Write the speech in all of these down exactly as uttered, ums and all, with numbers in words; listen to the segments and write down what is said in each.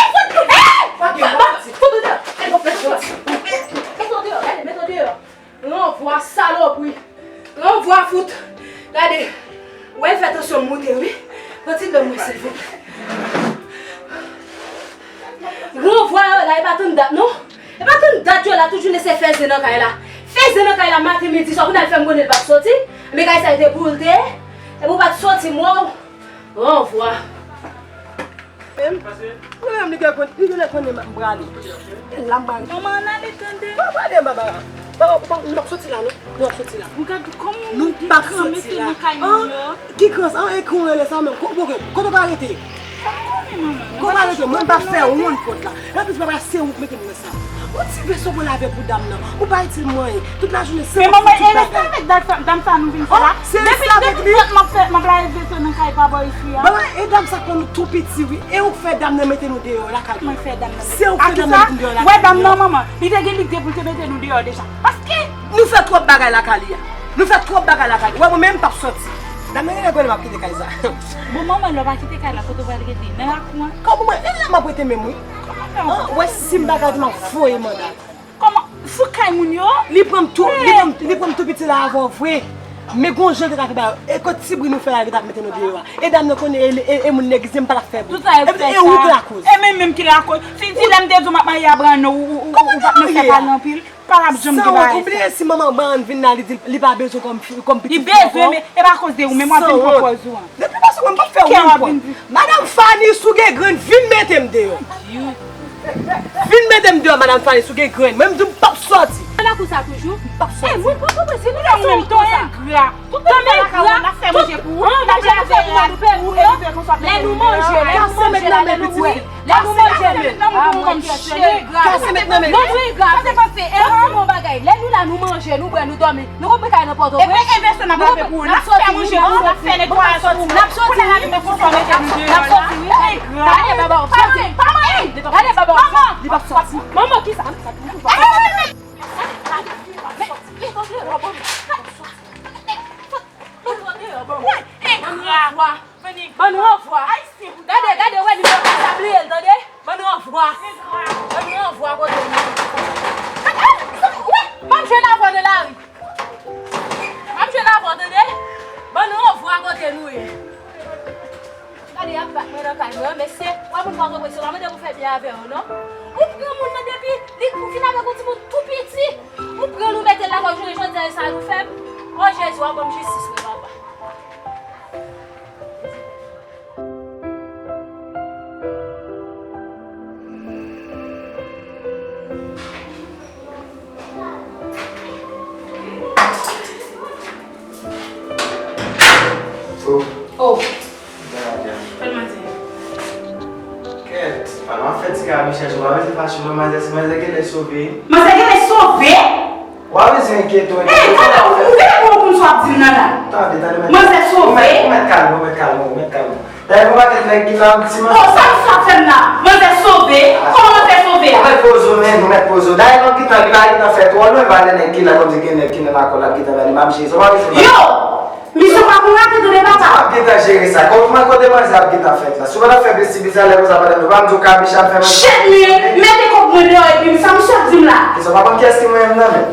Ey, fout! Ey! Fout ou deyò! Ey, fout ou deyò! Ey, fout ou deyò! Gade, met ou deyò! Ranvwa, salopri! Ranvwa, fout! Gade! Ou wè fè tansyon m moute, wi! Pran ti dlo mwen, silvouplè! Ranvwa yo la, e pa tann dat, non! E pa tann dat yo la, tout jounen se fè zen nan kay la! Fè zen nan kay la, maten, midi, swa, kounye a l fè m konnen l p ap soti! Men kay sa yo te pou l te ye! Epi w pa t soti, mò! Ranvwa! Mwen menm, li gen konn, li gen lè konnen m prale. E la m prale. Manman, ann ale tande. Mwen prale, Barbara. Barbara, bon, nou p ap soti la, non. Nou p ap soti la. M gad kòman nou p ap soti la. Ki grans, an, e ki w rele sa menm? Ko-, bon, kote w pral rete? Kote w pral rete? Mwen m p ap fè wonn pòt la. Anplis, Barbara, se ou k mete m nan sa. Yon ti veso pou lave pou dam nan. Ou pa itil mwen anyen. Tout lajounen, se yon ti bagay. Men manman, e restavèk dam sa, dam sa nou vin fè la. Depi, depi trant m ap fè, m ap lave veso nan kay pa bò isi a. Baba, e dam sa konn tou piti, wi. E ou k fè dam nan mete nou deyò lakay li. Mwen fè dam nan mete. Se ou k fè dam nan mete nou deyò lakay li. Wè dam nan, manman, li te gen lide pou l te mete nou deyò deja. Paske nou fè twòp bagay lakay li a. Nou fè twòp bagay lakay li. Wè, mwen menm, m p ap soti. Dam nan genlè konnen m ap kite kay sa. Bon, manman, lè w pa kite kay la, kote w pral rete? Nan lakou an? Kòman mwen, e la m ap rete menm, wi. Kòman fè w? An, wè, si m pa ka di, m ap voye manda. Kòman? Sou kay moun yo? Li pran m tou, li pran m, li pran m tou piti la avè w vre. Men gon jan l te ta fè ba yo. E kot ti bri nou fè la, li t ap mete nou deyò a. E dam nan konnen e, e, e moun neglize, m pa t ap fè bri. Tout sa yo fè sa. Epi e ou k lakoz. E men menm ki lakoz. Si, si lè m te di w m ap marye a Brano, ou, ou, ou, ou pa t nan fè pale anpil, pa t ap janm gen bagay sa. Ou bliye si manman Brano vin la, li di li pa bezwen kòm fi, kòm pitit fi ankò. Li bezwen, men e pa akoz de ou menm w ap vin pran pòz ou an. Depi paske mwen m p ap fè wonn pòt. Madanm Fanny, si w gen grenn, vin mete m deyò. Vin mete m deyò, Madanm Fanny, si w gen grenn. Mwen m di w m p ap soti. Nan lakou sa toujou? M p ap soti. Ey, moun pa konprann, si nou te sou wout konsa. Tout moun fè lakay ou, n ap fè manje pou ou, n ap lave pou ou, epi fè konsa mete nou deyò. Lè nou manje, lè nou manje, lè nou bwè. Lè nou manje, men. Ah, mwen kèsyone. Kase met nan men. Non, nou engra. Sa se paske, e, bon bagay. Lè nou la, nou manje, nou bwè, nou dòmi. Nou konprann kay nan pòt, vre? Epi, e veso n ap lave pou ou, n ap fè manje pou ou, n ap fè netwayaj pou ou. N ap soti, wi. N ap soti, wi. Gade baba w, pa manyen. Gade baba w. Li p ap soti. Manman, kisa? Ban nou anvwa. Ban nou anvwa. Gade, gade, wè li, sa bliye l, tande? Ban nou anvwa. Ban nou anvwa kote nou ye. Wè, m ap jwenn avè w nan lari. M ap jwenn avè w, tande? Ban nou anvwa kote nou ye. Gade, y ap bat mwen nan kay mwen, mesye. Wè moun pa konprann, se pa mande pou fè byen avè yo, non. Ou pran moun nan depi, li fin avèk yon timoun tou piti. Ou pran l, ou mete l lakay, jounen jodi a, e sa nou fè m. O Jezi, w ap ban m jistis, wi, papa. Oh. Oh. Fè l manzè. Kèt, pa m ap fè ti kabichèch, ou pa mete fache non, manzè, si manzè genlè sove. Manzè genlè sove? W ap bezwen enkyete w. Ey, tande, ou, ou genlè gon kounsa w ap di m nan la. Tande, tande, mèt. Manzè sove. Ou mèt, ou mèt kalme w, ou mèt kalme w, ou mèt kalme w. Dayè, gon pakèt nèg ki la, ti manzè. Oh, sa, sa fè m la? Manzè sove? Kòman manzè sove a? Ou mèt poze w, men, ou mèt poze w. Dayè, nou gentan, li pa gentan fè twò lwen, valè nèg ki la, kòmsi gen nèg ki nan lakòl ap gentan valè, m ap jere sa, w ap jere sa. Yo! Misye pa konn rate tande papa. M ap gentan jere sa. Kòman, kote manzè ap gentan fèt la? Si w pa t ap fè plis ti bizarre konsa pandan nou, pa m di w kabicha ap fè manzè. Shit, men, mete kòb mwen deyò epi sa misye ap di m la. Kisa, w pa konn kiyès ki mwen menm nan, men.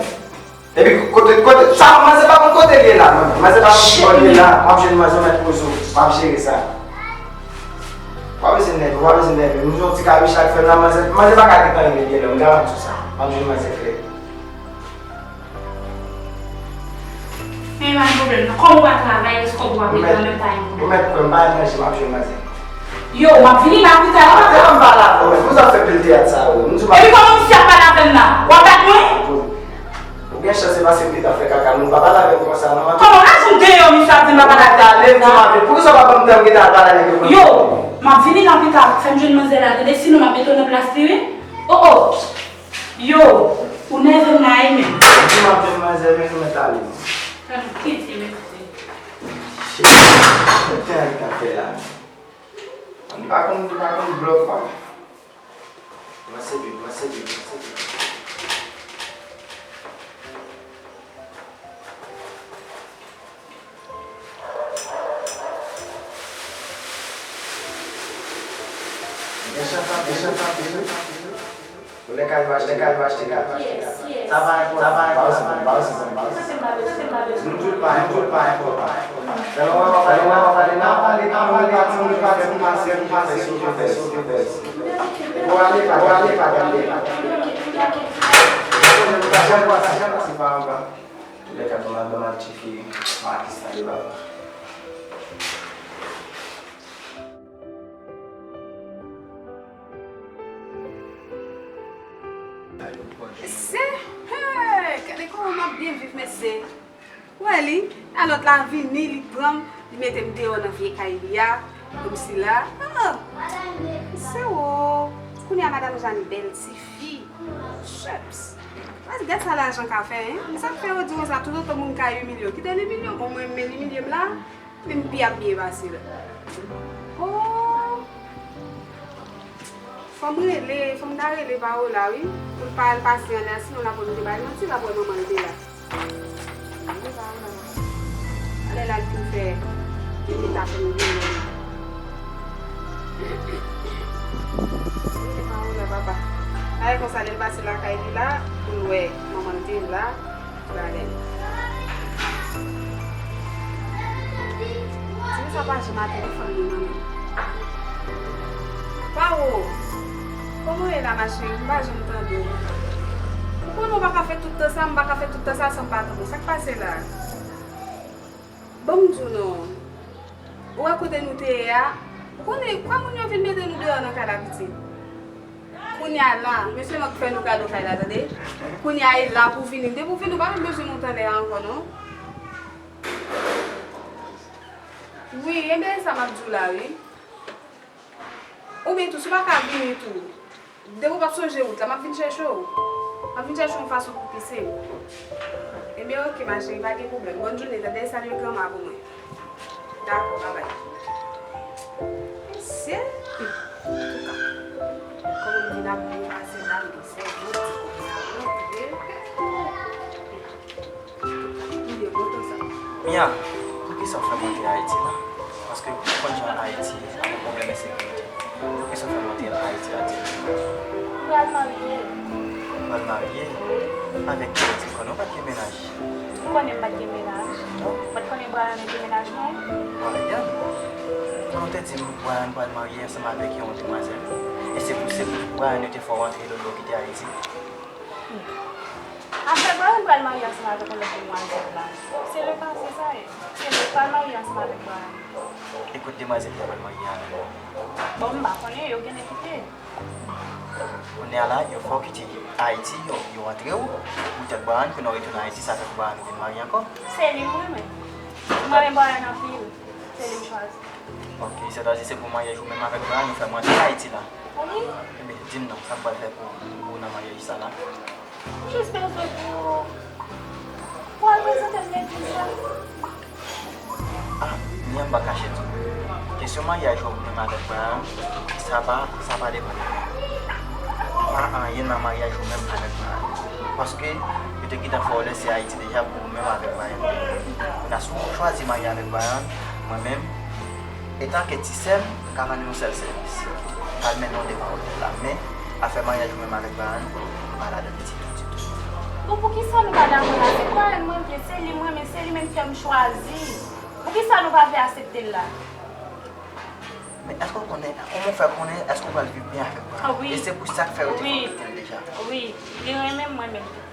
Epi kote, kote, sa, manzè pa konn kote l ye la, non. Manzè pa konn ki bò l ye la. W ap jwenn manzè, w mèt poze w. W ap jere sa. W pa bezwen nève, w pa bezwen nève. M di w ti kabicha k fè m la, manzè, manzè pa ka gentan rive byen lwen, m garanti w sa. W ap jwenn manzè klè. Men pa gen pwoblèm, non. Kòm ou pa travay, èske w ap mete nan menm pay pou mwen? Ou mèt kwè m pa etranje, m ap jwenn manzè. Yo, m ap vini la pita. Atè, m pale avè w, men. Poukisa w fè pil teyat sa yo? M di w pa. Epi kòman misye ap pale avè m la? W ap bat mwen? Ou gen chans, se paske m gentan fè kaka, men w pa pale avè m konsa, non. Kòman, raje m deyò, misye ap di m pa pale avè m konsa? Poukisa w pa ban m tan m gentan al pale avèk yo? Yo, m ap vini la pita, fè m jwenn manzè la, tande, sinon m ap mete w nan plas li, wi. Oh, oh. Yo, ou nève m la, wi, men. M ap jwenn manzè, men nou mèt ale, non. Tande, kite, mesye. Shit. Sa teyat li t ap fè la. Li pa konn, li pa konn blòf, papa. Mwen se bib, mwen se bib, mwen se bib. Mechan tanpri, mechan tanpri. Ou lè kay yo achte, kay yo achte, kay yo achte. Sa pa enpòtan, sa pa enpòtan, sa pa enpòtan. Nou tout pa enpòtan, nou tout pa enpòtan. Fè lè w wè w ap pale, w ap pale, n ap pale, n ap pale, pa timoun, pa timoun, pa timoun, pa timoun, pa timoun. Epi w ale, pa, w ale, pa, w ale, pa. Janm pase, janm pase pa anba. Toulèka, nou la ban m ak tifi Makis tande papa. Oh, m ap byen viv, mesye. Ou wè li, a lòt la vini, li pran m, li mete m deyò nan vye kay li a, kòmsi la. Ah! Mesye, oh! Kounye a, madanm Jani bèl tifi. Shucks! Gad sa lajan ka fè, hein? E sa k fè yo di konsa, toutotan moun ka imilye w, kite l imilye w. Bon, mwen, men l imilye m la, men m pi ap byen pase l. Oh! Fò m rele, fò m ta rele Paola, wi. Pou l pa al pase anlè a, sinon l ap wè m te bay manti, l ap wè manman l te la. Rele Paola. Anlè la, l fin fè, li ta fè m goumen. Rele Paola, papa. Bagay konsa, lè l pase lakay li la, pou l wè manman l te la. Bagay. Timoun sa pa janm ap telefòn li nan men. Pawo, kòman w ye la, ma chérie? M pa janm tande w. Ou konnen w pa ka fè tout tan sa, m pa ka fè tout tan sa san m pa tande w. Sa k pase la? Ban m di w non. Ou wè kote nou te ye a? Ou konnen, kwa moun yo vin mete nou deyò nan kay la, pitit? Kounye a la, mesye m ap fè nou kado kay la, tande? Kounye a, e la pou vini. Depi w vini, ou pa menm bezwen monte anlè a ankò, non. Wi, enben, e sa m ap di w la, wi. Oubyen tou, si w pa ka vini tou, depi w p ap sonje wout la, m ap vin chèche w. M ap vin chèche w yon fason pou w pise m. Enben, oke, ma chérie, pa gen pwoblèm. Bòn jounen, tande, salye granma pou mwen. Dakò, babay. Mesye, antouka, kòman m vin ap byen pase la, m gen sèvo, ti kote a rantre. Antouka, m byen kontan sa. Mia, poukisa w fè m antre Ayiti la? Paske ou konn jan Ayiti ap gen pwoblèm ensekirite. Poukisa w fè m antre Ayiti a, di m? M pral marye. Ou pral marye? Avèk ki? Di m, konnen ou pa t gen mennaj? Ou konnen m pa t gen mennaj? Non. Ou pa t konnen Brian te mennaj mwen? Brian? Konnen w te di m Brian pral marye ansanm avèk yon demwazèl? E se pou, se pou Brian yo te fè w antre lòt bò kite Ayiti? Afè Brian pral marye ansanm avèk yon lòt demwazèl la, se le pase sa ye. Se le pral marye ansanm avèk Brian. E kot demwazèl ki ta pral marye avè w? Bon, m pa konnen, yo genlè kite. Kounye a la, yo fè w kite Ayiti, yo, yo antre w, poutèt Brian, kounye a w retounen Ayiti, sa fè pou Brian ou vin marye ankò? Se li m renmen. M renmen Brian anpil. Se li m chwazi. Ok, sètadi se pou maryaj ou menm avèk Brian ou fè m antre Ayiti la? Wi. Enben, di m non, sa m pral fè pou, pou ou nan maryaj sa la? M jis bezwen pou, pou al prezante m legliz la. Ah, Mia, m pa kache di w. Kesyon maryaj ou menm avèk Brian, sa pa, sa pa depann de mwen. Pa anyen nan maryaj ou menm avèk Brian. Paske yo te gentan fè w lèse Ayiti deja pou ou menm avèk Brian. Kounye a, si w chwazi marye avèk Brian, mwen menm, etanke ti sè m, m ka rann ou yon sèl sèvis. M pral mennen w devan otèl la. Men, afè maryaj ou menm avèk Brian, m pa ladan ditou, ditou. Bon, poukisa nou pa dakò la? Se Brian mwen vle, se li m renmen, se li menm ki fè m chwazi. Poukisa nou pa vle aksepte l la? Men èske w konnen, kòman w fè konnen èske w pral viv byen avèk Brian? Ah, wi. E se pou sa k fè yo te fè w kite l deja. Wi, li renmen m, mwen menm tou.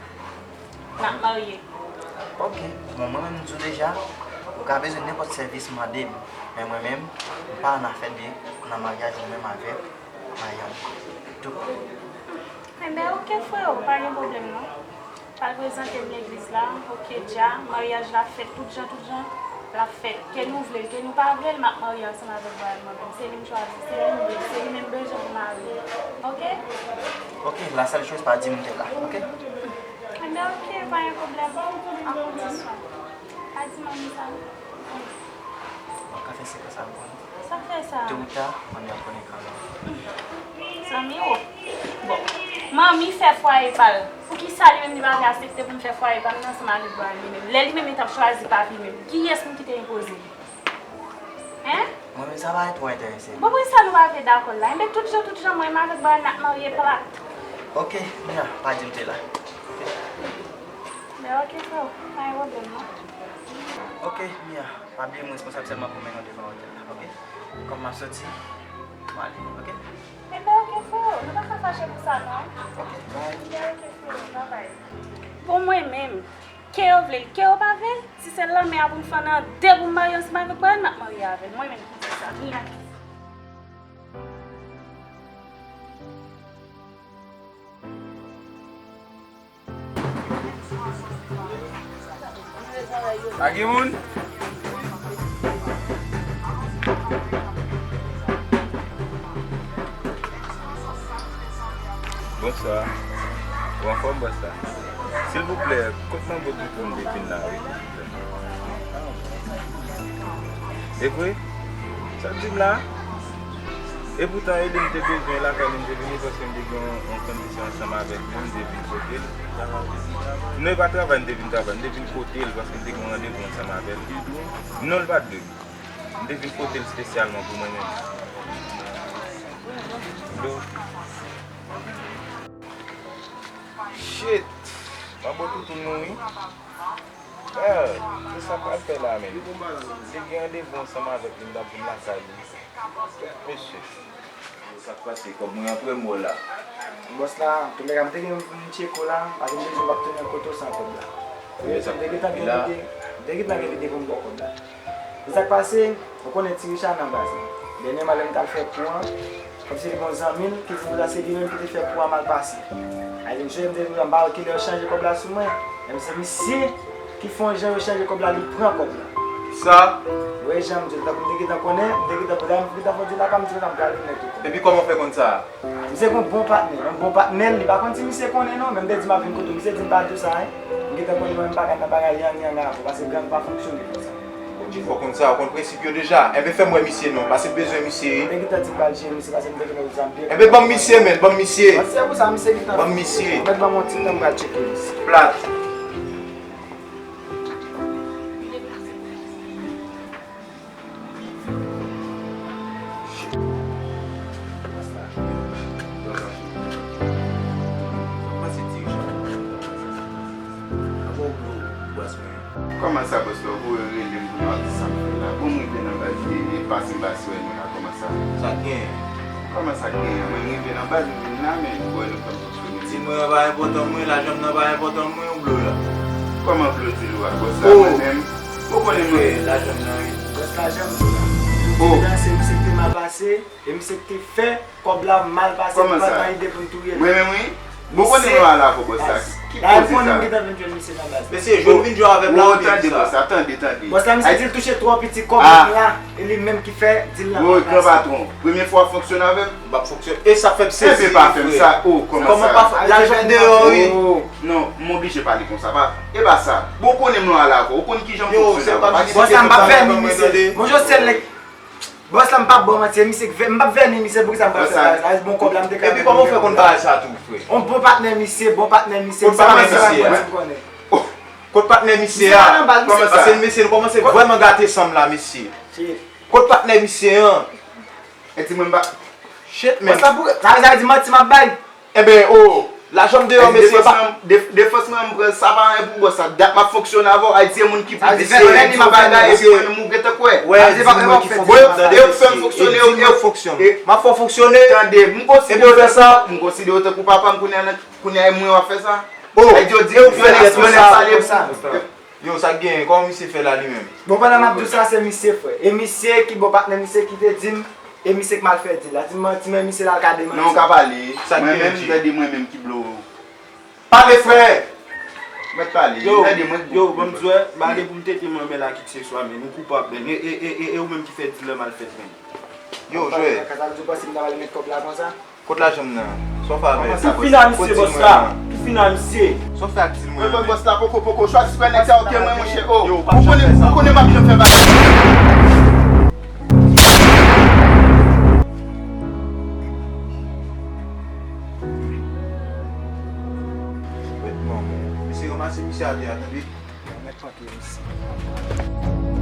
N ap marye. Ok. Bon, mwen menm, m di w deja, ou ka bezwen nenpòt sèvis, mande m. Men mwen menm, m pa annafè de nan maryaj ou menm avèk Brian. Tou. Enben, ok, freo, pa gen pwoblèm, non. Pral prezante m legliz la, ok, dja, maryaj la fèt tout jan, tout jan, l ap fèt. Ke nou vle l, ke nou pa vle l, m ap marye ansanm avèk Brian mwen menm. Se li m chwazi, se li m vle, se li menm bezwen pou mari m. Ok? Ok, la sèl choz, pa di m ou te la, ok? Enben, ok, pa gen pwoblèm. A kondisyon. Pa di manmi sa, non. Bon, ka fè se konsa, bon. Sa k fè sa? Tôt ou tard, manmi ap konnen kanmenm. Zanmi w. Bon. Manmi fè fwaye pa l. Poukisa li menm li pa vle aksepte pou m fè fwaye pa m nan ansanm avèk Brian li menm? Lè li menm li t ap chwazi pa vi menm. Kiyès moun ki te enpoze li? Hein? Mwen menm sa pa twò enterese m. Bon, poukisa nou pa vle dakò la? Enben, tout jan, tout jan, mwen menm avèk Brian n ap marye plat. Ok, Mia, pa di m te la. Ok. Ben, ok, freo. Pa gen pwoblèm, non. Ok, Mia. Pa bliye m responsab sèlman pou mennen w devan otèl la, ok? Kòm m ap soti, m ale, ok? Enben, ok, freo, nou pa ka fache pou sa, non. Ok, bye. Enben, ok, freo, babay. Bon, mwen menm, ke yo vle l, ke yo pa vle l, si se lanmè a pou m fann an de pou m marye ansanm avèk Brian, m ap marye avè l. Mwen menm ki di sa, Mia ki di. Mwen Pa gen moun? Bonswa. Ou anfòm, bòs la? Silvouplè, kot manbo Toutoun te vin la, wi, silvouplè? E vre? Sa w di m la? Epoutan, e li m te bezwen lakay li, m te vini paske m te gen yon, yon kondisyon ansanm avèk li, m te vin kote l. Non, e pa travay m te vin travay, m te vin kote l paske m te gen yon randevou ansanm avè l. Non, l pa t vre. M te vin kote l espesyalman pou mwen menm. Yo. Shit! Manbo Toutoun mouri. Ah, kisa m pral fè la menm? M te gen randevou ansanm avèk li, m t ap vin lakay li. Mesye. Sa k pase? Kòb mwen an premye la. Bòs la, antoulèka, m te gen yon tcheko la, paske m te di w m p ap tounen kote w san kòb la. Wi, sa m te gentan gen lide, m te gentan gen lide pou m ba w kòb la. E sa k pase, ou konnen Ti Richa nan baz la. Dènyèman, lè m t al fè kou an, kòmsi li gen yon zanmi l ki di m sa se li menm ki te fè kou an mal pase. Ayiti, m te di w m pa wè kilè yo chanje kòb la sou mwen. Menm se misye ki fè yon jan yo chanje kòb la, li pran kòb la. Sa? Wi, jan m di w, tankou m te gentan konnen, m te gentan, m te gentan fè yon ti lakam, m te gentan pral vin nèt ou. Epi kòman w fè konn sa? Misye gon bon patnè, yon bon patnè l, li pa konn si misye konnen non, men m te di m ap vin kote w, misye di m pa di w sa, en. M gentan konnen mwen m pa ka nan bagay yang yang avè w, paske gang pa fonksyone konsa. Ou di fò konn sa, ou konn prensip yo deja. Enben fè m wè misye non, paske m bezwen misye wi. M te gentan di m pral jere misye, paske m te gentan di sa m byen. Enben ban m misye, men, ban m misye. Bon, se pou sa misye gentan. Ban m misye. Mèt ban m yon ti tan m pral tcheke misye. Plat. Kòman sa, bòs la, ou rele m pou nou ap di sa m fè la? Bon, m rive nan baz li, li pase m pase wè nou la, kòman sa? Sa k genyen? Kòman sa k genyen? Mwen, m rive nan baz, m vin la, men m wè nou fè m fonksyone. Di mwen an pa enpòtan mwen, lajan m nan pa enpòtan mwen, ou blo la. Kòman blo di l ou a, bòs la, mwen menm? Ou konnen mwen. Lajan m nan, wi. Bòs la, jan m di w la. Di w la, se misye ki te mal pase, e misye ki te fè kòb la mal pase, li pa t nan ide pou l touye l. Mwen menm, wi. Bon, konnen nou al avè bòs la. Ki koze sa? Mesye, jwenn vin jwe avè m la, ou tande bòs la, tande, tande. Bòs la, misye di l touche twò piti kòb la, e li menm ki fè dil la mal pase. Gran patwon, premye fwa w ap fonksyone avè m? M ap fonksyone. E sa fè m sezi, frè. Enben pa fè m sa. Oh, kòman sa? Lajan m deyò, wi. Oh, non, m oblije pale konsa, pa. E pa sa. Bon, ou konnen m lwa la, ou konn kijan m fonksyone avè w. Bòs la, m p ap vèni misye. Bonjou, sèl nèg. Bòs la, m p ap ba w manti, e misye k vè-, m p ap vèni misye, poukisa m pral fè bagay sa? Bon kòb la, m te ka. Epi kòman w fè konn bagay sa tou, frè? On bon patnè misye, bon patnè misye. Kot patnè misye a? Konnen. Kot patnè misye a? Paske mesye, nou kòmanse vrèman gate sanm la, mesye. Kot patnè misye an? E di mwen m pa. Shit, man. Sa vle di manti m ap bay. Enben, oh, lajan m deyò, mesye, pa. Defans mwen, m pran sa pa anyen pou bòs la. Dat m ap fonksyone avè w, Ayiti, e moun ki pou di se yon bagay, epi mwen menm ou gentan kwè. Wè, di mwen ki fonksyone, e yo k fè m fonksyone, yo, yo. M ap fè w fonksyone. Tande, m konsidere w tankou, m konsidere w tankou papa m, kounye a, kounye a, e mwen w ap fè sa. Oh, e yo di, yo nèg pale. Yo, sa k genyen? Kòman misye fè la li menm? Bon, pandan m ap di w sa, se misye, frè. E misye ki bon patnè misye ki te di m, e misye k mal fè dil la. Di m manti, men misye la, l ka demanti. Non, ou ka pale. Mwen menm, tande mwen menm ki blo. Pale, frè! Mèt pale. Yo, tande mwen k blo. Yo, ban m di w, m pa gen pou m tete mwen, men la, kikseswa, men nou koupab, men. E, e, e, e, e ou menm ki fè dil la mal fèt, men. Yo, jwè. Kaka, sa vle di w panse m ta pral met kòb la konsa? Kot lajan m nan? Sa w fè avè l? Ou fin a misye, bòs la. Ou fin a misye. Sa w fè ak dil mwen an? Mwen, bòs la, poko, poko. Chwazi pran nèg sa, oke, mwen, monchè. Oh, ou konnen, ou konnen m ap janm fè bagay. Mèt manman. Mesye, ranmase misye atè a, tande? Mèt panke misye.